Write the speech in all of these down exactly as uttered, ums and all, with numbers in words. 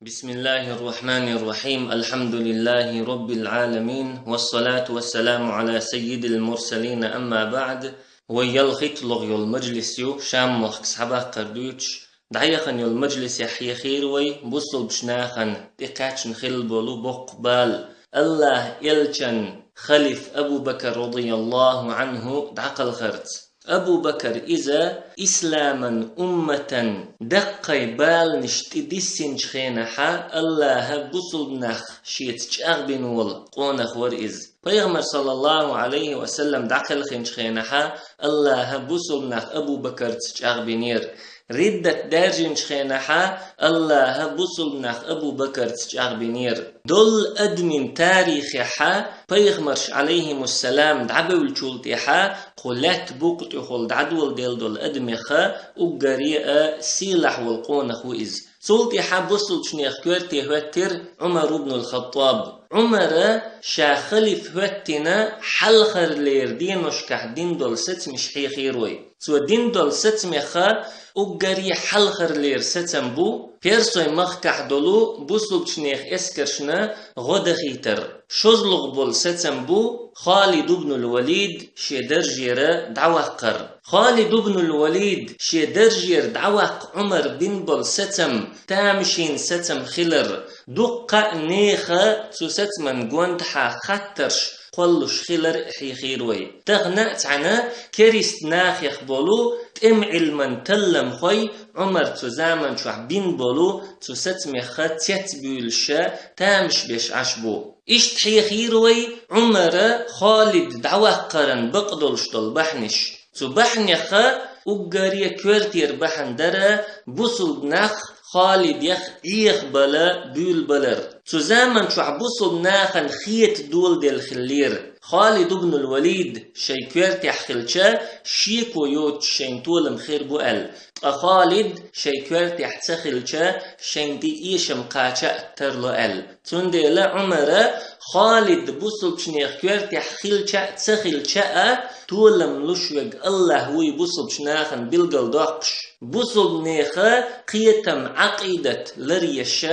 بسم الله الرحمن الرحيم. الحمد لله رب العالمين. والصلاة والسلام على سيد المرسلين. أما بعد. Вай ялхиттлагӀа йола мажлис ю, Шам мохк схьабаккхар дуьйцуш, дӀаяхана йола мажлисехь хьехийра вай бусалба нахана тӀекхаьчна хилла болу боккха бала. АллахӀ элчан халиф Абу Бакр радияллаху Ӏанху дӀакхалхарца. Абу Бакр иза исламан умматан даккхий баланаш тӀедиссинчу хенахьа АллахӀа бусалба нах шеца чӀагӀбина волу къонах вара иза. Пайхамар, саллаллаху Ӏалайхи ва саллам, дӀакхелхинчу хенахьа АллахӀа бусалба нах Абу Бакрца чӀагӀбинера. Риддат даьржинчу хенахьа АллахӀа бусалба нах Абу Бакрца чӀагӀбинера. Долу адамийн тарихехьа пайхамарш, Ӏалайхимуссалам, дӀабевллачул тӀаьхьа кху лаьтта букъа тӀехула дӀадоладелла долу адамеха уггаре а сийлахь волу къонах ву иза. Цул тӀаьхьа бусалбачу нехан коьрте хӀоьттира Ӏумар ибн ал-Хаттаб. Ӏумара ша халиф хӀоьттина хьалхарлера деношкахь дина долу сацамаш хьехийра вай. Цо дина долу сацамеха уггаре хьалхарлера сацам бу Персойн махкахь долу бусалбачу нехан эскаршна гӀо дахийтар. ШозлагӀа болу сацам бу Халид ибн ал-Валид шен даржера дӀаваккхар. Халид ибн ал-Валид шен даржера дӀаваккха Ӏумар бина болу сацам тамашийна сацам хилар. Дуккха а нехан цу сацаман гондахьа хаттарш кхоллуш хилар хьехийра вай. Тахана а цхьаьна керист нахех болу тӀеман Ӏилман талламхой Ӏумар цу заман чохь бина болу цу сацамеха цецбуьйлуша тамаш беш Ӏаш бу. Иштта хьехийра вай Ӏумара Халид дӀаваккхаран бакъдолуш долу бахьанаш. Цу бахьанеха уггаре коьртера бахьана дара бусалба нах Халидех Ӏехабала буьйлабалар. Цу заман чохь бусалба нахана хета доладелла хиллера. Халид ибн ал-Валид шайн коьртехь хилча, шеко йоцуш шайн толам хир бу аьлла. Ткъа Халид шайн коьртехь ца хилча, шайн тӀе эшам кхача а тарло аьлла. Цундела Ӏумара Халид бусалбачу нехан коьртехь хилча а, ца хилча а, толам луш верг АллахӀ вуй бусалбачу нахана билгалдоккхуш, бусалба нехан кхетам, Ӏакъидат ларъеш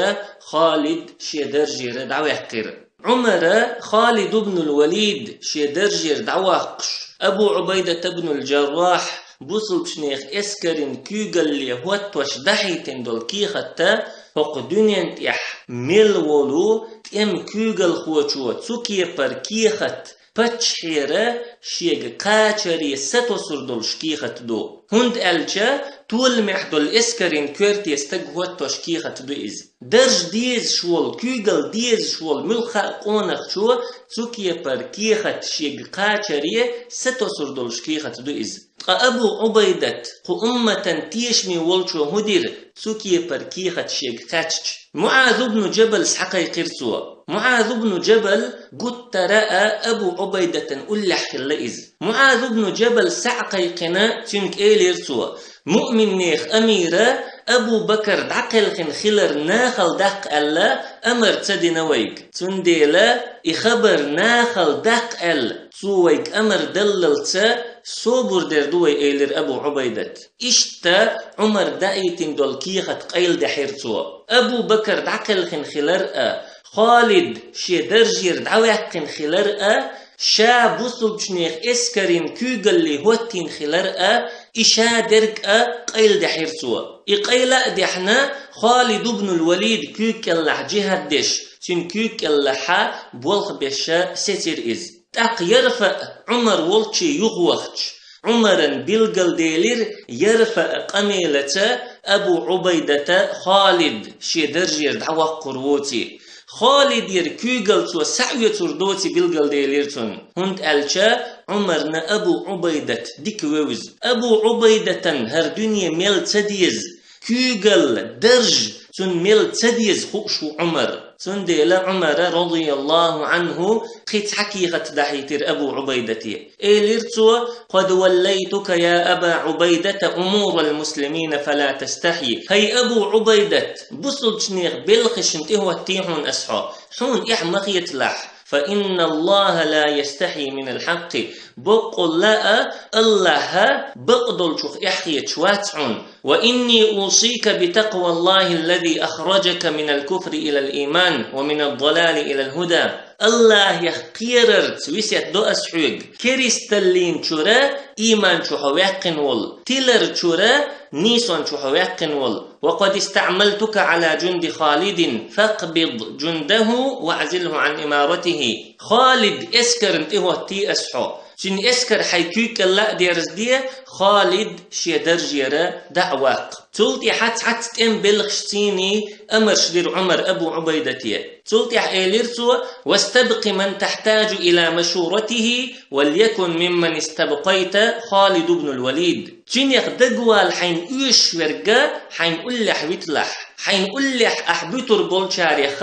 Халид шен даржера дӀаваьккхира. Ӏумара Халид ибн ал-Валид шен даржера дӀаваккхуш, Абу Ӏубайдат ибн ал-Джаррахь бусалбачу нехан эскарийн куьйгалле хӀоттош дахьийтина долу кехатта, хӀокху дуьнен тӀехь мел волу тӀеман куьйгалхочо цу кепара кехат паччахьера шега кхачаре сатосур долуш кехат ду. ХӀунда аьлча толамехь долу эскарийн коьрте стаг хӀоттош кехат ду иза. Дарж дезаш волу, куьйгалла дезаш волу муьлхха а къонахчо цу кепара кехат шега кхачаре сатосур долуш кехат ду иза. Ткъа Абу Ӏубайдат, кху умматан тешаме волчо хӀун дира, цу кепара кехат шега кхаьчча? МуӀаз ибн Джабал схьакхайкхира цо. МуӀаз ибн Джабал гуттара а Абу Ӏубайдатан уллехь хилла иза. МуӀаз ибн Джабал схьа а кхайкхина, цуьнга элира цо: «Муъминнех амира Абу Бакр дӀакхелхина хилар нахала даккха аьлла, амар ца дина вайга. Цундела и хабар нахала даккха аьлла, цо вайга амар даллалца собар дер ду вай», — элира Абу Ӏубайдат. Иштта Ӏумар даийтина долу кехат къайладаьхьира цо. Абу Бакр дӀакхелхина хилар а, Халид шен даржера дӀаваьккхина хилар а, ша бусалбачу нехан эскарийн куьйгалле хӀоттийна хилар а, и ша дерг а къайладаьхьира цо. И къайла а даьхьна, Халид ибн ал-Валид куьйга кӀеллахь джихӀад деш, цуьнан куьйга кӀеллахьа болх беша сецира иза. ТӀаккха Ярфаъ, Ӏумар волчче юхавахча, Ӏумаран билгалделира Ярфаъ къамелаца Абу Ӏубайдата Халид шен даржера дӀаваккхур воций. Халидера куьйгалла цо схьаоьцур доций билгалделира цунна, хӀунда аьлча Ӏумарна Абу Ӏубайдат дика вевза. Абу Ӏубайдатан хӀара дуьне мел ца деза, куьйгалла, дарж цунна мел ца деза хууш ву Ӏумар. Цундела Ӏумара, радияллаху Ӏанху, кхин цхьа кехат дахьийтира Абу Ӏубайдате. Элира цо: «Къад валлайтука, я Аба Ӏубайдата, умурал муслимина, фала тастахьи». ХӀай Абу Ӏубайдат, бусалбачу нехан белхашна тӀехӀоттий хьуна ас хьо, хьуна эхь ма хеталахь. فإن الله لا يستحي من الحق. Боккъалла а, АллахӀ бакъдолчух эхь хеташ вац хьона. وإني أوصيك بتقوى الله الذي أخرجك من الكفر إلى الإيمان ومن الضلال إلى الهدى. АллахӀах кхерарца весет до ас хьоьга, керасталлин чура иман чу хьо ваьккхина волу, тилар чура нийсон чу хьо ваьккхина волу. وقد استعملتك على جند خالد فاقبض جنده واعزله عن إمارته. Халид эскарна тӀехӀоттий ас хьо. Цуьнан эскар хьайн куьйга кӀел а дерзаде, Халид шен даржера дӀа а ваккха. Цул тӀаьхьа цхьацца тӀем белхаш цийний амарш дира Ӏумар Абу Ӏубайдате. Цул тӀаьхьа элира цо: واستبق من تحتاج إلى مشورته وليكن ممن استبقيت خالد بن الوليد. Цуьнех дагавала хьайна оьшуш верг хьайн уллехь виталахь. Хьайн уллехь ахь буьтур болчарех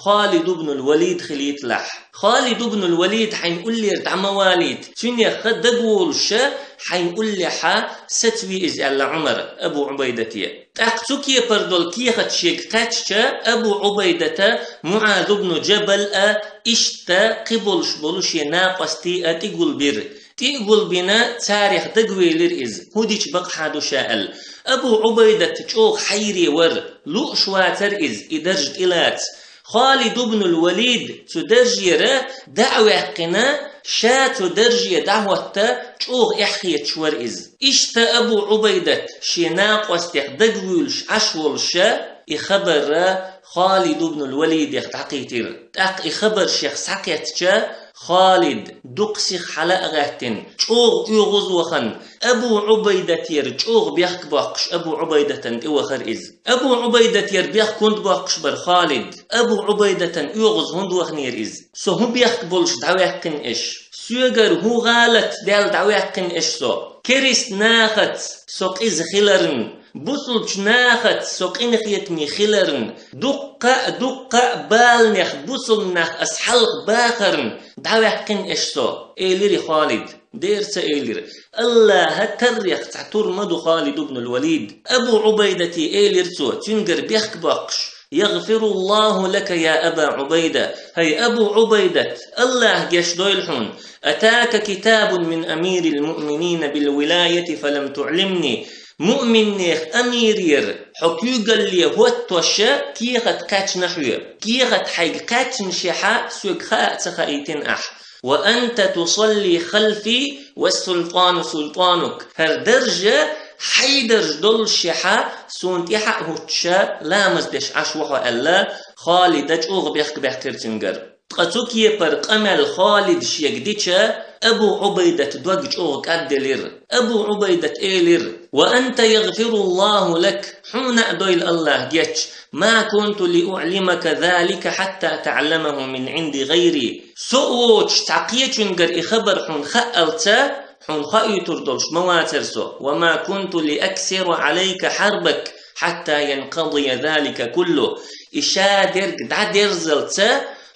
Халид ибн ал-Валид хилийталахь. Халид ибн ал-Валид хьайн уллера дӀа ма валийта, цуьнех дагаволуш хьайн уллехь сацаве иза, аьлла Ӏумара Абу Ӏубайдате. ТӀаккха цу кепара долу кехат шега кхаьчча, Абу Ӏубайдата МуӀаз ибн Джабал а, иштта кхин болуш болу шен накъостий а тӀе гулбира. ТӀе а гулбина, царех дагавелира иза, хӀун дича бакъахьа ду ша аьлла. Абу Ӏубайдат чӀогӀа хьайре вара, лууш вацара иза, и дарж тӀелаца. Халид ибн ал-Валид цу даржера дӀа а ваьккхина, ша цу дарже дӀахӀотта чӀогӀа эхь хеташ вара иза. Иштта Абу Ӏубайдат шен накъостех дагавуьйлуш Ӏаш волуша, и хабар Халид ибн ал-Валидех дӀакхийтира. ТӀаккха и хабар шех схьакхеттача, Халид, дукха сиха хьала а гӀаьттина, чӀогӀа оьгӀаз вахана, Абу Ӏубайдатера чӀогӀа бехк боккхуш, Абу Ӏубайдатан тӀе вахара иза. Абу Ӏубайдатера бехк хӀунда боккхуш бара Халид? Абу Ӏубайдатан оьгӀаз хӀунда ваханера иза? Со хӀун бехк болуш дӀаваьккхина аша? Соьгара хӀун гӀалат даьлла дӀаваьккхина аша со? Керист нахаца со къиза хиларна, бусулчу нахаца со къинхетаме хиларна, дуккха а, дуккха а баланех бусулнах ас хьалха бахарна дӀаваьккхина аша со, элира Халид. Дера ца элира. Аллаха таррех цхьа тур ма ду Халид ибн ал-Валид. Абу Ӏубайдате элира цо, цуьнгара бехк боккхуш: «يغفر الله لك يا أبا عبيدة». ХӀай Абу Ӏубайдат, Аллаха гечдойла хьуна. «أتاك كتاب من أمير المؤمنين بالولاية فلم تعلمني». Муъминнех амирера хьо куьйгалле хӀоттош кехат кхаьчна хьоьга. Кехат хьайга кхаьчнашехьа соьга хаа а ца хаийтина ахь. «وأنت تصلي خلفي والسلطان سلطانك». ХӀара даржа хьайн даржа доллушехьа, суна тӀаьхьа а хӀуттуша, ламаз деш Ӏаш ву хьо аьлла, Халида чӀогӀа бехк баьккхира цуьнгара. Ткъа цу кепара къамел Халида шега дича, Абу Ӏубайдат дог чӀогӀа кӀадделира. Абу Ӏубайдат элира: «وأنت يغفر الله لك». Хьуна а дойла Аллаха геч. «ما كنت لأعلمك ذلك حتى تعلمه من عند غيري». Со а воцуш цхьа кхечуьнгара и хабар хьуна хаалца, хьуна хоуьйтур долуш ма вацара со. «وما كنت لأكثر عليك حربك حتى ينقضي ذلك كله». И ша дерг дӀадерзалца,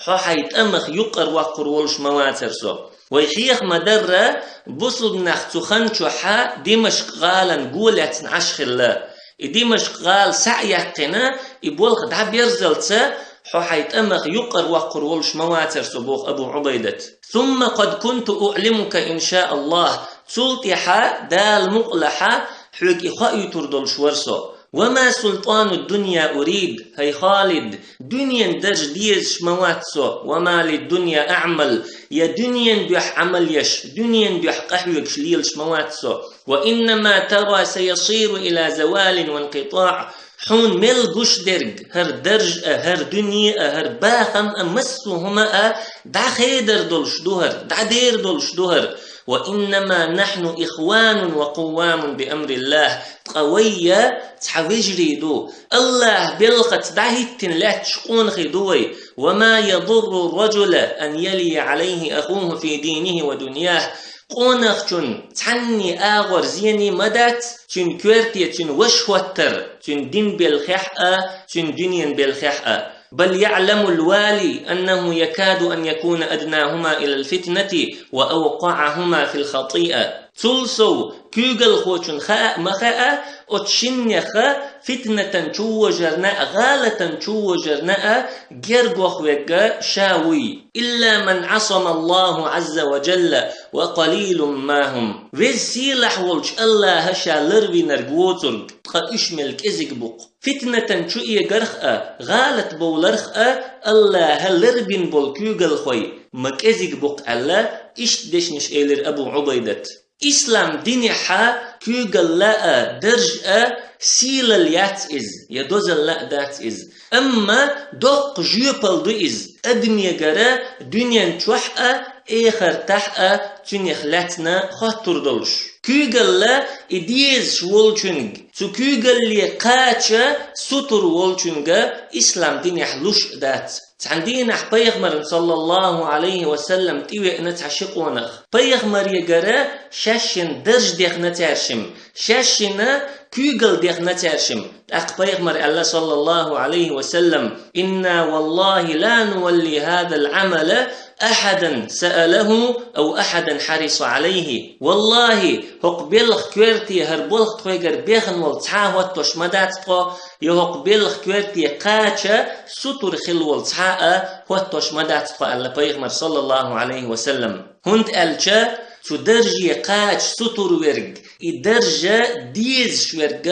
хьо хьайн тӀамах юккъара воккхур волуш ма вацара со. Вай хьеха ма-дарра, бусулба нах цу хан чохьа Димашкъ-гӀалан го лаьцна Ӏаш хилла. И Димашкъ-гӀала схьа а яьккхина, и болх дӀаберзалца, хьо хьайн тӀамах юккъара воккхур волуш ма вацара со, боху Абу Ӏубайдат. «ثم قد كنت أعلمك إن شاء الله». Цул тӀаьхьа, Дала мукъалахьа, хьоьга и хоуьйтур долуш вара со. «وما سلطان الدنيا أريد». ХӀай Халид, дуьненан дарж дезаш ма вац со, «وما للدنيا أعمل», я дуьненан дуьхьа Ӏамал еш, дуьненан дуьхьа къахьоьгуш лелаш ма вац со. «وإنما ترى سيصير إلى زوال وانقطاع». Хьуна мел гуш дерг, хӀара дарж а, хӀара дуьне а, хӀара бахам а, массо а хӀума а дӀахедар долуш ду хӀара, дӀадер долуш ду хӀара. «وإنما نحن إخوان وقوام بأمر الله». Ткъа вай я цхьа вежарий ду. Аллаха белхаца дӀахӀиттина лаьтташ къонахий ду вай. «وما يضر الرجل أن يلي عليه أخوه في دينه ودنياه». Къонахчун цхьанний агӀор зене ма дац, цуьнан коьрте цуьнан ваша хӀоттар, цуьнан дин белхехь а, цуьнан дуьненан белхехь а. «بل يعلم الوالي أنه يكاد أن يكون أدناهما إلى الفتنة وأوقعهما في الخطيئة». Цул сов, куьйгалхочун хаа а ма хаьа, Оцу шиннеха фитнатан чувожарна а, гӀалатан чувожарна а гергох вегга ша вуй. إلا من عصم الله عز وجل وقليل ما هم. Веза сийлахь волчу Аллаха ша ларвинарг воцург, ткъа уьш мел кӀезиг бу-кх. Фитнатан чу эгарх а, гӀалат бовларх а Аллаха ларбина болу куьйгалхой ма кӀезиг бу-кх аьлла, иштта дешнаш элира Абу Ӏубайдат. Ислам динехьа куьйгалла а, дарж а, сийлалла яц иза, я дозалла а дац иза. Амма доккха жоьпалла ду иза адамегара дуьнен чохь а, эхартахь а цуьнех лаьцна хоттур долуш. Куьйгалла и дезаш волчуьнга, цу куьйгалле кхача сутур волчуьнга ислам динехь луш а дац. Цхьана дийнахь пайхамарна, саллаллаху Ӏалайхи ва саллам, тӀевеана цхьа ши къонах. Пайхамарегара шаьшшина дарж дехна цаьршимма, шаьшшина куьйгалла дехна цаьршимма. ТӀаккха пайхамар аьлла, саллаллаху Ӏалайхи ва саллам: إنا والله لا نولي هذا العمل أحدا سأله أو أحدا حرص عليه. Валлахи, хӀокху белхан коьрте хӀара болх тхоьгара бехна волу цхьа а хӀоттош ма дац тхо, я хӀокху белхан коьрте кхача сутур хилла волу цхьа а хӀоттош ма дац тхо, аьлла пайхамар, саллаллаху Ӏалайхи ва саллам. ХӀунда аьлча цу дарже кхача сутур верг, и даржа дезаш верг,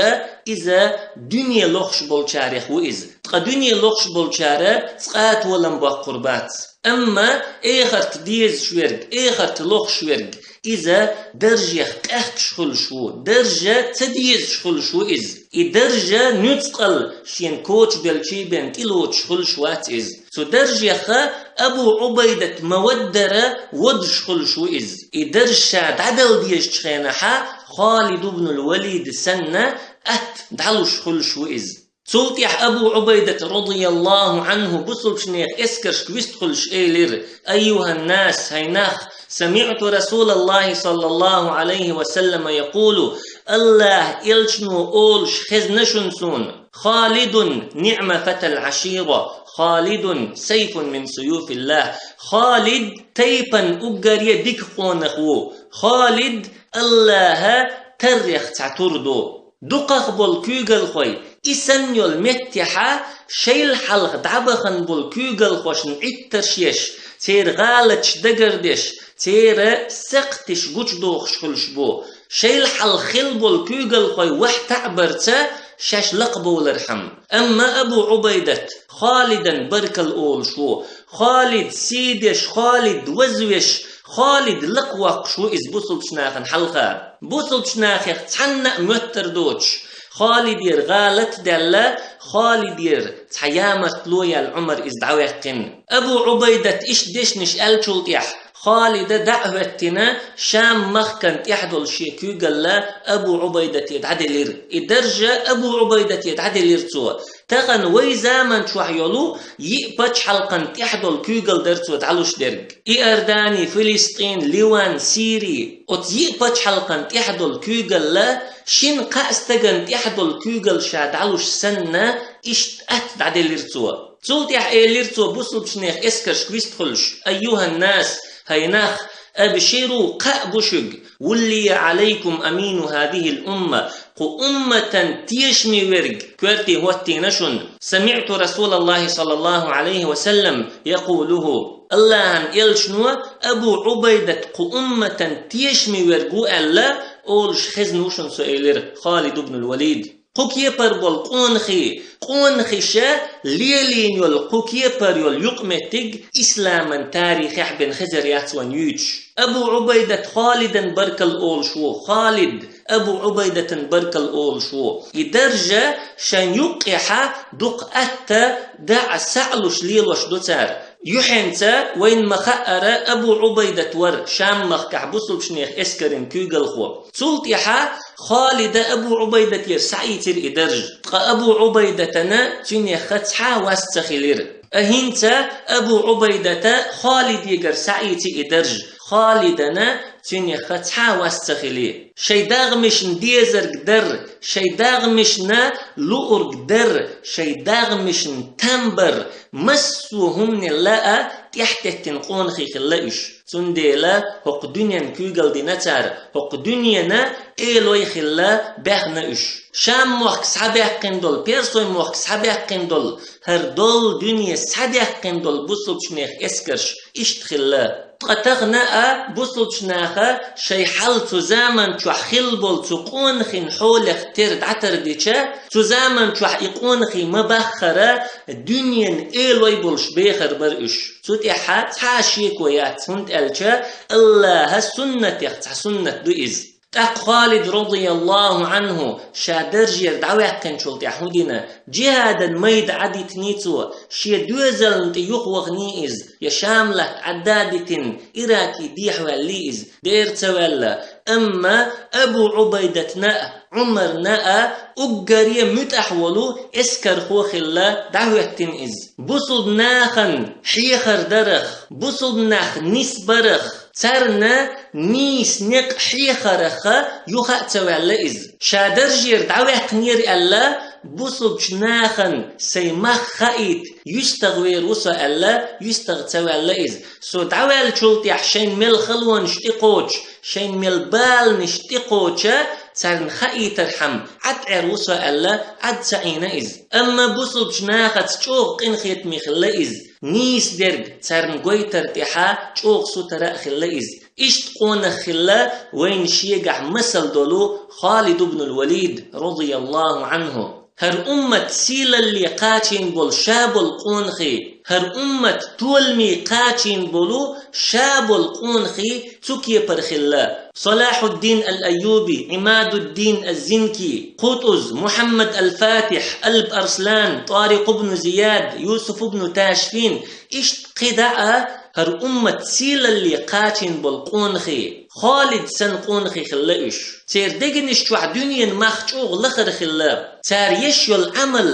иза дуьне лохуш болчарех ву иза. Ткъа дуьне лохуш болчара цкъа а толам боккхур бац. Амма эхарт дезаш верг, эхарт лохуш верг, иза даржех къаьхкаш хуьлуш ву, даржа ца дезаш хуьлуш ву иза. И даржа нуьцкъала шена кочабелчий бен тӀелоцуш хуьлуш вац иза. Цу даржеха Абу Ӏубайдат ма-ваддара водуш хуьлуш ву иза. И дарж ша дӀадала дезачу хенахьа Халид ибн ал-Валид санна атта дӀалуш хуьлуш ву иза. Цул тӀаьхьа Абу Ӏубайдат, радияллаху Ӏанху, бусулбчу нехан эскаршка вистхуьлуш, элира: أيها الناس, хӀай нах, سمعت رسول الله صلى الله عليه وسلم يقول, Аллаха элчано олуш хезна шуна суна: خالد نعم فتى العشيرة، خالد سيف من سيوف الله. Халид тайпан уггаре дика къонах ву. Халид Аллаха таррех цхьа тур ду. Дукхах болу куьйгалхой и санна йолу меттехьа шайла хьалха дӀабахана болу куьйгалхошна Ӏиттарш еш, церан гӀалаташ дагардеш, церан сакхтиш гучудохуш хуьлуш бу. Шайла хьалха хилла болу куьйгалхой ваьхьа таӀбарца шаьш лакхабовлархьама. Амма Абу Ӏубайдат Халидан баркалла олуш ву. Халид сий деш, Халид вазвеш, Халид лакхавоккхуш ву иза бусулбчу нахана хьалха. Бусулбчу нахех цхьанна а моьттар доцуш, Халидера гӀалат а даьлла, Халидера цхьа ямартло яьлла Ӏумар иза дӀаваьккхина. Абу Ӏубайдат иштта дешнаш аьллачул тӀаьхьа Халида дӀа а хӀоьттина, Шам-махкана тӀехь долу шен куьйгалла Абу Ӏубайдате дӀаделира. И даржа Абу Ӏубайдате дӀаделира цо. Тахана вай заман чохь йолу йиъ пачхьалкхан тӀехь долу куьйгалла дара цо дӀалуш дерг. Иордани, Филистин, Ливан, Сири, оцу йиъ пачхьалкхан тӀехь долу куьйгалла шина-кхаа стагана тӀехь долу куьйгалла ша дӀалуш санна, иштта атта дӀаделира цо. Цул тӀаьхьа элира цо бусулбчу нехан эскаршка вистхуьлуш: أيها الناس, хӀай нах, أبشروا, кхаъ бу шуьга, ولي عليكم أمين هذه الأمة, кху умматан тешаме верг коьрте хӀоттийна шуна. سمعت رسول الله صلى الله عليه وسلم يقوله. Аллахьан элчано Абу Ӏубайдат кху умматан тешаме верг ву аьлла, олуш хезна ву шуна со, элира Халид ибн ал-Валид. Кху кепара болу къонахий, къонахиша лелийна йолу кху кепара йолу юкъаметтиг исламан тарихехь бен хезар яц вайн юьйцуш. Абу Ӏубайдат Халидан баркалла олуш ву, Халид Абу Ӏубайдатан баркалла олуш ву. И даржа шайн юккъехьа дукха атта, даа, схьа а луш лелош ду цара. Юьхьенца вайна ма-хаъара Абу Ӏубайдат вара Шам-махкахь бусулбчу нехан эскаран куьйгалхо. Цул тӀаьхьа Халида Абу Ӏубайдатера схьаийцира и дарж. Ткъа Абу Ӏубайдатана цуьнеха цхьа а вас ца хилира. А хӀинца Абу Ӏубайдата Халидегара схьаийци и дарж. Халидана цуьнеха цхьа а вас ца хили. Шайн дагӀмашна дезарг дар, шайн дагӀмашна луург дар, шайн дагӀмашна там бар, массо а хӀуманал а тӀехьатеттина къонахий хилла уьш. Цундела хӀокху дуьненна куьйгалла дина цара, хӀокху дуьненан элой хилла баьхна уьш. Шам-мохк схьабаьккхина долу, Персой-мохк схьабаьккхина долу, хӀара долу дуьне схьадаьккхина долу бусулбачу нехан эскарш иштта хилла. Ткъа тахана а бусулбачу наха шайн хьал цу заман чохь хилла болу цу къонахин хьолех тера дӀатардича, цу заман чохь и къонахий ма-баххара, дуьненан элой болуш бехар бара уьш. Цу тӀехь цхьа а шеко яц, хӀунда аьлча Аллаха суннатех цхьа суннат ду иза. ТӀаккха Халид, радияллаху Ӏанху, ша даржера дӀаваьккхинчул тӀаьхьа хӀун дина? Джихадан майда Ӏадитиний цо, шен доьзална тӀе юхаваханий иза, я Шам-латта Ӏадда а дитина, Ираке дехьаваьллий иза, дера ца ваьлла. Амма Абу Ӏубайдатна а, Ӏумарна а уггаре муьтӀахь волу эскархо хилла дӀахӀоьттина иза. Бусулба нахана хьехар дарах, бусулба нах нисбарах, царна нийса некъ хьехарах юха а ца ваьлла иза. Ша даржера дӀаваьккхинера аьлла, бусулбачу нахана сайн мах хаийта юьстагӀвер ву со аьлла, юьстагӀа ца ваьлла иза. Со дӀаваьллачул тӀаьхьа шайн мел халонаш тӀекхочуш, шайн мел баланаш тӀекхочуш, царна хаийтархьама, Ӏад Ӏер ву со аьлла, Ӏад ца Ӏийна иза. Амма бусулбачу нахаца чӀогӀа къинхетаме хилла иза. Нийса дерг царна гойтар тӀехьа чӀогӀа сутара а хилла иза. Иштта къонах хилла вайна шегахь масал долу Халид ибн ал-Валид, радияллаху Ӏанху. ХӀара уммат сийлалле кхачийна болу ша болу къонахий, хӀара уммат толаме кхачийна болу ша болу къонахий цу кепара хилла. Салахьуддин ал-Айюби, Ӏимадуддин аз-Зинки, Къутуз, Мухьаммад ал-Фатихь, Алп Арслан, ТӀарикъ ибн Зияд, Юсуф ибн Ташфин, иштта кхидӀа а хӀара уммат сийлалле кхачийна болу къонахий, Халид санна къонахий хилла уьш. Церан дегнаш чохь дуьненан мах чӀогӀа лахара хилла. Цара еш йолу Ӏамал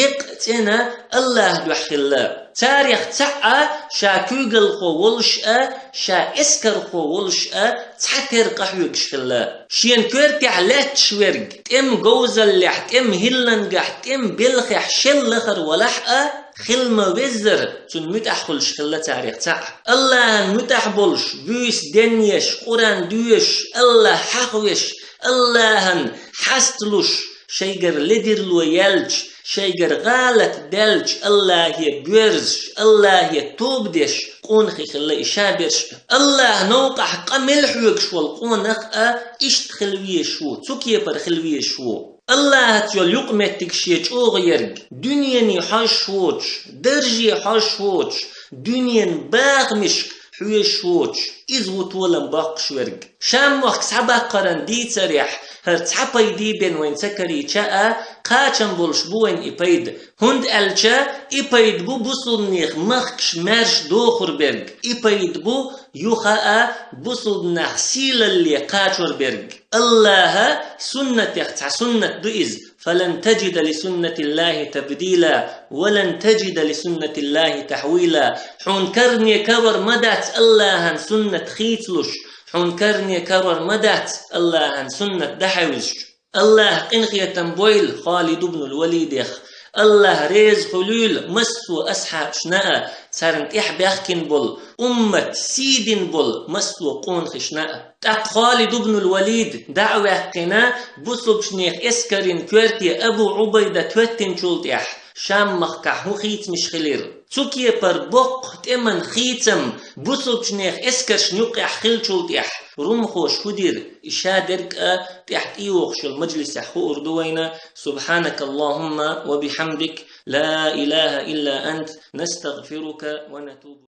еккъа цӀена Аллаха дуьхьа хилла. Царех цхьаъ а ша куьйгалхо волуш а, ша эскархо волуш а цхьатерра къахьоьгуш хилла. Шена коьртехь лаьтташ верг, тӀеман говзаллехь, тӀеман хӀиллангахь, тӀеман белхехь шел лахара валахь а, хила ма-веззара, цунна муьтӀахь хуьлуш хилла царех цхьаъ. Аллахьан муьтӀахь болуш, буьйса денъеш, Къуръан доьшуш, Аллах хьахавеш, Аллахьан хьасталуш, шайгара ледарло яьлча, шайгара гӀалат даьлча, Аллахе боьрзуш, Аллахе тоба деш, къонахий хилла и шаберш а. Аллахьан новкъахь къа мел хьоьгуш волу къонах а иштта хила везаш ву, цу кепара хила везаш ву. Аллахьаца йолу юкъаметтиг шен чӀогӀа ерг, дуьнене хьожуш воцуш, дарже хьожуш воцуш, дуьненан бахамашка хьоьжуш воцуш, иза ву толам боккхуш верг. Шам-мохк схьабаккхаран дийцарехь, хӀара цхьа пайда бен вайн ца карийча а, кхачам болуш бу вайн и пайда. ХӀунда аьлча и пайда бу бусулбанех махкаш маьрша дохур берг. И пайда бу юха а бусулбанах сийлалле кхачор берг. Аллахьа суннатех цхьа суннат ду иза: «Фалан таджида ли суннатиллахи табдила, валан таджида ли суннатиллахи тахьвила». Хьуна карне карор ма дац Аллахьан суннат хийцалуш, хьуна карне карор ма дац Аллахьан суннат дӀахьевзаш. Аллахь къинхетам бойла Халид ибн ал-Валидех. Аллахь реза хуьлийла массо а асхьабашна а, царна тӀаьхьа баьхкина болу, уммат сий дина болу массо а къонахашна а. ТӀаккха Халид ибн ал-Валид дӀа а ваьккхина, бусулбачу нехан эскарийн коьрте Абу Ӏубайда тоьттинчул тӀаьхьа, Шам-махкахь хӀун хийцамаш хилира? Цу кепара боккха тӀеман хийцам бусулбачу нехан эскаршна юккъехь хиллачул тӀаьхьа румхоша хӀун дира, и шадерг а тӀаьхьа тӀейогӀуш йолу мажлисехь хуур ду вайна. سبحانك اللهم وبحمدك، لا إله إلا أنت، نستغفرك ونتوب